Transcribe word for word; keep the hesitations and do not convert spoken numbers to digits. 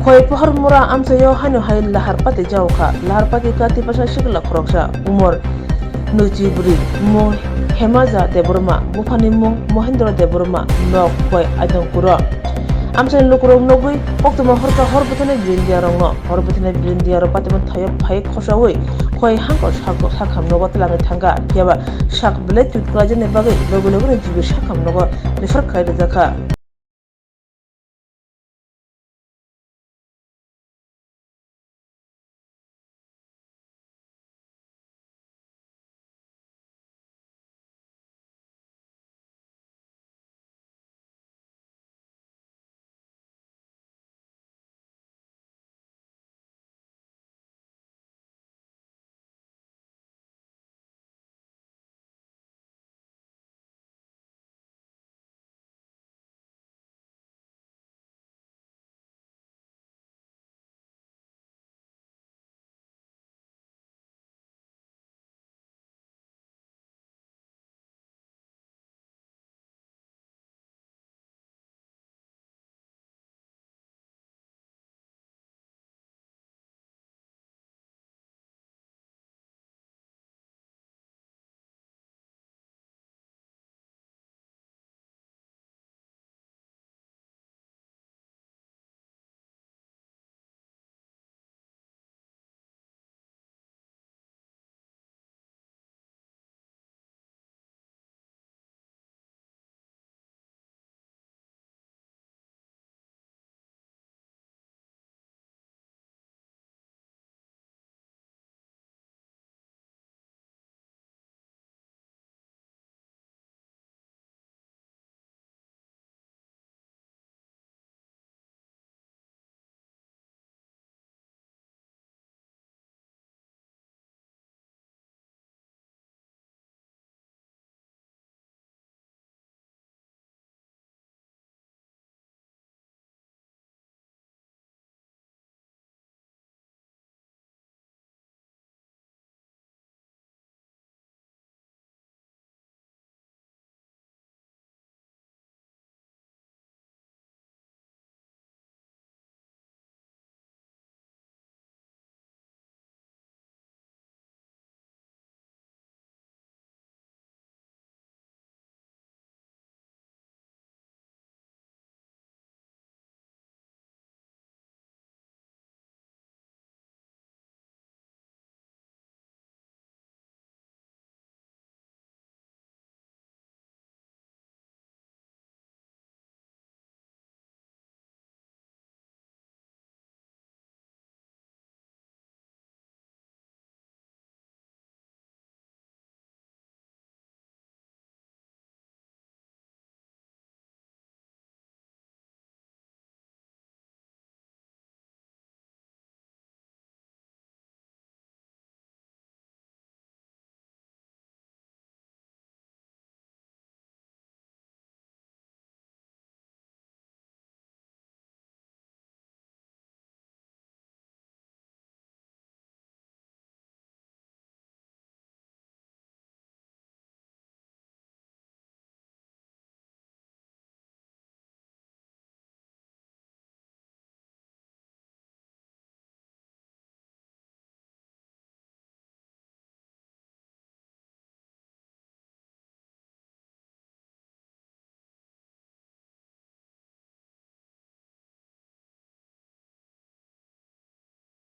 Khoi Pohor Mura amchaio haino hai lahar pati jaokha. Lahar pati ka tipasa sikla khoroksa, umor nuichi bwrwi, mung Hemaja Debbarma, buphani mung Mohendra Debbarma, nok Khoi Aidongkuro. Amchaini lukurok nugwi koktwma horkha hor bwtharnai brindiarokno. Hor bwtharnai brindiarok patimo thaio phai khosaui Khoi hangko sak-, sakham nogo twlangwi thangkha. Phiyaba sak belai twit kwlaijaknai bagwi logi logino G B sakham nogo refer khai rwjakha.